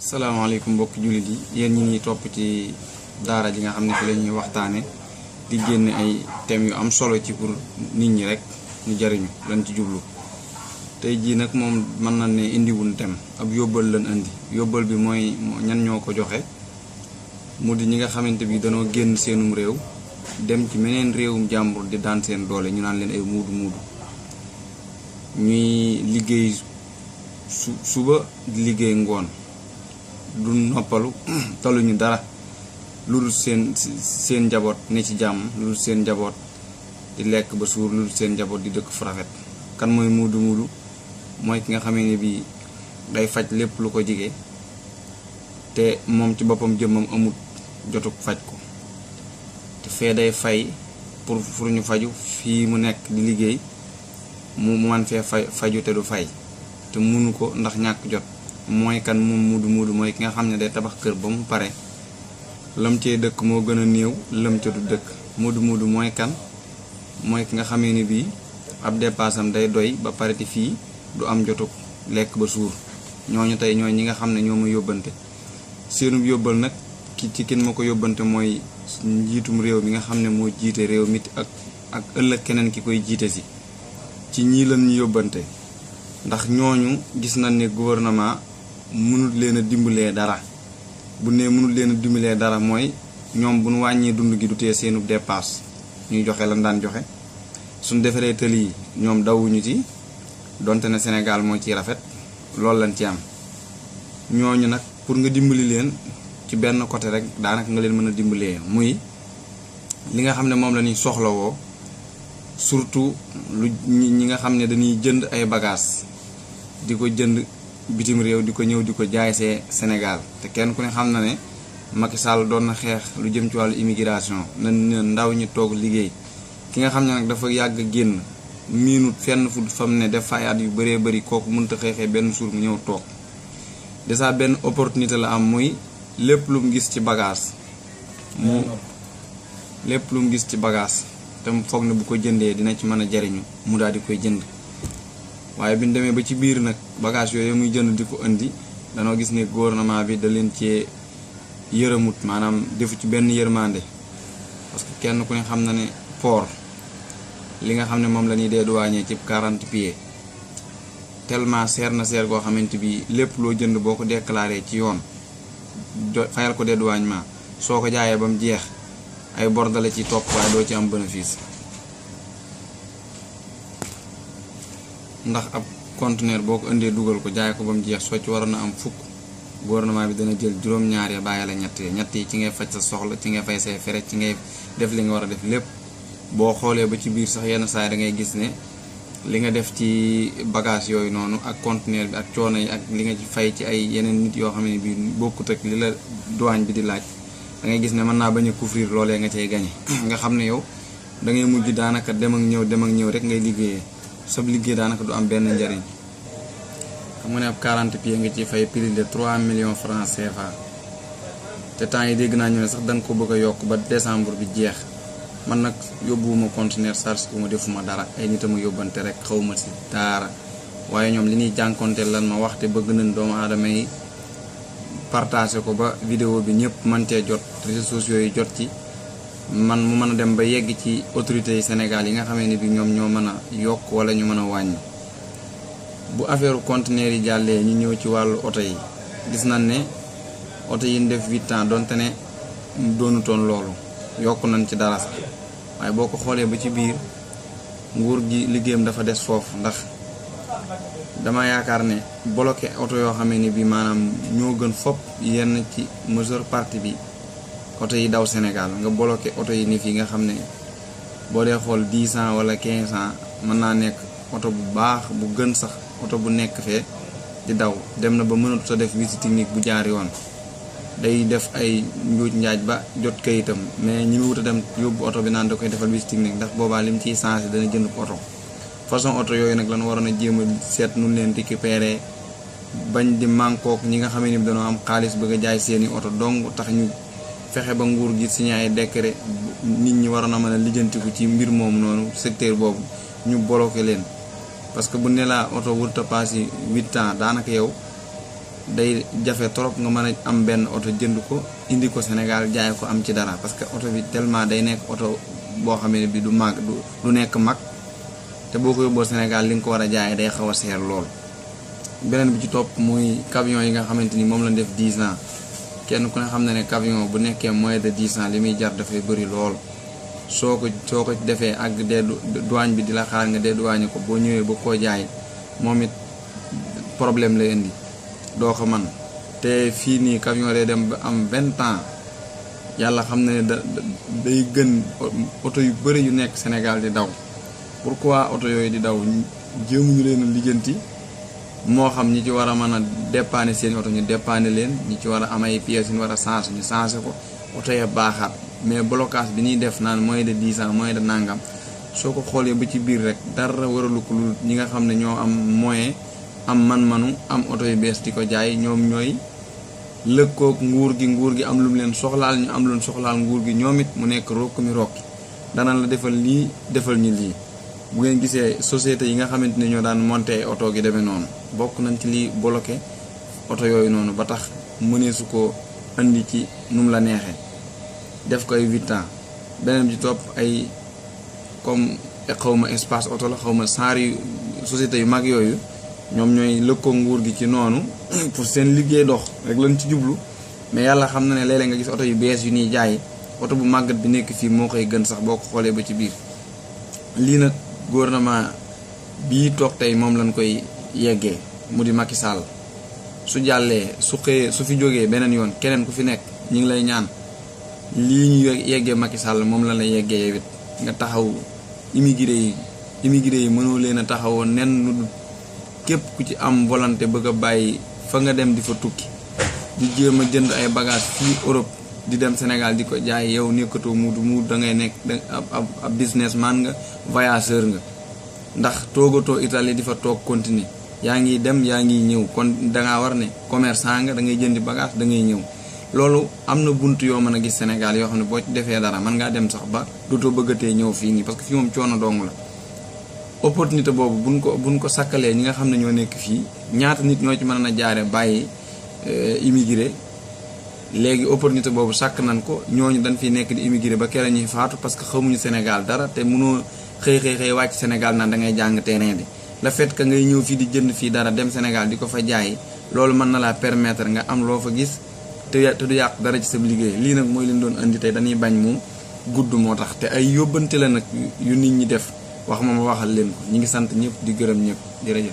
salaamaaleykum mbokki jullit yi yéen ñi ñuy topp ci daara ji nga xam ne fi la ñuy waxtaane di génne ay thèmes yu am solo ci pour nit ñi rek ñu jariñu lañ ci jublu tey jii nag moom mën na ne indiwul thème ab yóbbal lañ indi yóbbal bi mooy ñan ñoo ko joxe mu di ñi nga xamante bi danoo génn seenum réew dem ci meneen réewum jàmbur di daan seen doole ñu naan leen ay muudu ñuy liggéey suba di liggéey ngoon du noppalu taluñu dara lu dul seen njaboot ne ci jàmm lu dul seen njaboot di lekk ba suur lu dul seen njaboot di dëkk fu rafet. kan mooy muudu mooy ki nga xamee ne bii day faj lépp lu ko jige te moom ci boppam jëmmam amut jotuk faj ko te fee day fay pour ñu faju fii mu nekk di liggéey mu man fee faju te du fay te munu ko ndax ñàkk jot. mooy kan moom muudu mooy ki nga xam ne day tabax kër ba mu pare lam cee dëkk moo gën a néew lam ca du dëkk. muudu mooy kan mooy ki nga xamee ni bii ab dépassam day doy ba pare te fii du am jotuk lekk ba suur. ñooñu tey ñooy ñi nga xam ne ñoo ma yóbbante seenub yóbbal nag ci kin ma ko yóbbante mooy njiitum réew mi nga xam ne moo jiite réew mi ak ëllëg keneen ki koy jiite si ci ñii lan ñu yóbbante ndax ñooñu gis nañ ne gouvernement mënul leen a dimbalee dara. bu ne mënul leen a dimbalee dara mooy ñoom bu nu wàññee dund gi du tee seenu dépasse ñuy joxe lan daan joxe suñ defaree tëli yi ñoom dawuñu ci donte ne Sénégal moo ciy rafet loolu lañ ci am. ñooñu nag pour nga dimbali leen ci benn côté rek daanaka nga leen mën a dimbalee muy li nga xam ne moom la ñuy soxlawoo surtout lu ñi nga xam ne dañuy jënd ay bagages di ko jënd bitim réew di ko ñëw di ko jaay see Sénégal te kenn ku ne xam na ne Macky Sall doon na xeex lu jëm ci wàllu immigration na ndaw ñi toog liggéey. ki nga xam ne nag dafa yàgg génn miinut fenn fu fam ne def fay at yu bëree bëri kooku mënta xeexee benn suur mu ñëw toog déjà benn opportunité la am muy lépp lu mu gis ci bagage te mu foog ne bu ko jëndee dina ci mën a jariñu mu daal di koy jënd. waaye bi ñu demee ba ci biir nag bagage yooyu muy jënd di ko indi danoo gis ne gouvernement bi da leen cee yërëmut maanaam defu ci benn yërmande parce que kenn ku ne xam na ne port li nga xam ne moom la ñuy dédouaner ci 40 pieds tellement seer na seer goo xamante bi lépp loo jënd boo ko déclaré ci yoon fayal ko dédouanement soo ko jaayee ba mu jeex ay bordale ci topp waaye doo ci am bénéfice. ndax ab conteneur boo ko indee dugal ko jaay ko ba mu jeex soo ci waroon a am fukk gouvernement bi dana jël juróom-ñaar ya bàyyi la ñett yi ci ngay faj sa soxla ci ngay fay say fere ci ngay def li nga war a def lépp. boo xoolee ba ci biir sax yenn saa yi da ngay gis ne li nga def ci bagage yooyu noonu ak conteneur bi ak coono yi ak li nga ci fay ci ay yeneen nit yoo xam ne bii bokkut ak li la douane bi di laaj da ngay gis ne mën naa bañ a couvrir loolee nga cay gañe nga xam ne yow da ngay mujj daanaka dem ak ñëw rek ngay liggéeyee. sab liggéey daanaka du am benn njariñ xam nga ne ab 40 pieds nga ci fay prix de 3 millions francs CFA te temps yi dégg naa ñu ne sax da nga ko bëgg a yokk ba décembre bi jeex man nag yóbbuwuma conteneur charge bu ma defuma dara ay nit a ma yóbbante rek xawma si daara waaye ñoom li ñuy jànkonteel lan ma wax te bëgg nañ doomu aadama yi partagé ko ba vidéo bi ñëpp mën cee jot réseaux sociaux yi jot ci man mu mën a dem ba yegg ci autorités yi Sénégal yi nga xamee ne bi ñoom ñoo mën a yokk wala ñu mën a wàññi. bu affaire conteneur yi jàllee ñu ñëw ci wàllu oto yi gis nañ ne oto yi ñu def 8 ans donte ne doonutoon loolu yokk nañ ci dara sax waaye boo ko xoolee ba ci biir nguur gi liggéeyam dafa des foofu ndax dama yaakaar ne bloqué oto yoo xamee ne bi maanaam ñoo gën fopp yenn ci majeure partie bi oto yi daw Sénégal nga bloqué oto yi ni fii nga xam ne boo dee xool 10 ans wala 15 ans mën naa nekk oto bu baax bu gën sax oto bu nekk fee di daw dem na ba mënatu a def visite technique bu jaar yoon day def ay njuuj njaaj ba jot kayitam mais ñi mu wut a dem yóbbu oto bi naan da koy defal visite technique ndax boobaa lim ciy changé dana jënd oto façon oto yooyu nag lan waroon a jéem a seet nun leen récupérer bañ di mankook ñi nga xam ne dañoo am xaalis bëgg a jaay seeni oto dong tax ñu fexe ba nguur gi signé ay décret nit ñi waroon a mën a lijjantiku ci mbir moomu noonu secteur boobu ñu bloqué leen parce que bu ne laa oto wurta paas yi 8 ans daanaka yow day jafe trop nga mën a am benn oto jënd ko indi ko Sénégal jaay ko am ci dara parce que oto bi tellement day nekk oto boo xamee ne bi du mag du nekk mag te boo ko yóbboo Sénégal li nga ko war a jaay day xaw a seer lool. beneen bi ci topp muy camion yi nga xamante ni moom lañ def 10 ans kenn ku ne xam na ne camion bu nekkee moins de 10 ans li muy jar dafay bëri lool soo ko defee ak douane bi di la xaar nga dédouané ko boo ñëwee ba koo jaay moom it problème lay indi doo ko man te fii nii camion day dem ba am 20 ans yàlla xam na ne day gën oto yu bëri yu nekk Sénégal di daw. pourquoi oto yooyu di daw jéemuñu leen a lijjanti moo xam ñi ci war a mën a dépanner seen oto ñu dépanner leen ñi ci war a am ay pièces yu ñu war a changer ñu changer ko oto ya baaxaat mais blocage bi ñuy def naan moins de 10 ans moins de nangam soo ko xoolee ba ci biir rek dara waralu ko lu ñi nga xam ne ñoo am moyen am man-manu am oto yu bees di ko jaay ñoom ñooy lëkkoog nguur gi am lu mu leen soxlaal ñu am lu leen soxlaal nguur gi ñoom it mu nekk rokku mi rokki dana la defal lii defal ñu lii. bu ngeen gisee société yi nga xamante ne ñoo daan monter oto gi demee noonu bokk nañ ci lii bloqué oto yooyu noonu ba tax mënee su ko indi ci nu mu la neexee def ko ay 8 ans beneen bi ci topp ay comme xawma espace oto la xawma saari société yu mag yooyu ñoom ñooy lëkkoo nguur gi ci noonu pour seen liggéey dox rek lañ ci jublu mais yàlla xam na ne léeg-léeg nga gis oto yu bees yu ñuy jaay oto bu màggat bi nekk fii moo koy gën sax boo ko xoolee ba ci biir lii nag gouvernement bii toog tey moom lañ koy yeggee mu di Macky Sall su jàllee su xëyee su fi jógee beneen yoon keneen ku fi nekk ñi ngi lay ñaan lii ñu yeggee Macky Sall moom la lay yeggee yow it nga taxaw immigré yi mënoo leen a taxawoon nen lu képp ku ci am volonté bëgg a bàyyi fa nga dem di fa tukki di jéem a jënd ay bagage fii Europe di dem Sénégal di ko jaay yow nekkatoo mu da ngay nekk ab businessman nga voyageur nga ndax toogatoo Italie di fa toog continuer yaa ngi dem yaa ngi ñëw kon dangaa war ne commerçant nga da ngay jëndi bagage da ngay ñëw loolu am na bunt yoo mën a gis Sénégal yoo xam ne boo ci defee dara mën ngaa dem sax ba dootoo bëggatee ñëw fii nii parce que fii moom coono dong la opportunité boobu buñ ko sakkalee ñi nga xam ne ñoo nekk fii ñaata nit ñoo ci mën a jaare bàyyi immigré léegi opportunité boobu sàkk nañ ko ñooñu dañ fi nekk di immigré ba kere ñuy faatu parce que xamuñu Sénégal dara te mënoo xëy wàcc Sénégal naan da ngay jàng terrain bi le fait que ngay ñëw fii di jënd fii dara dem Sénégal di ko fa jaay loolu mën na laa permettre nga am loo fa gis te du yàq dara ci sa liggéey lii nag mooy leen doon indi tey dañuy bañ mu gudd moo tax te ay yóbbante la nag yu nit ñi def wax ma waxal leen ko ñi ngi sant ñëpp di gërëm ñëpp jërëjëf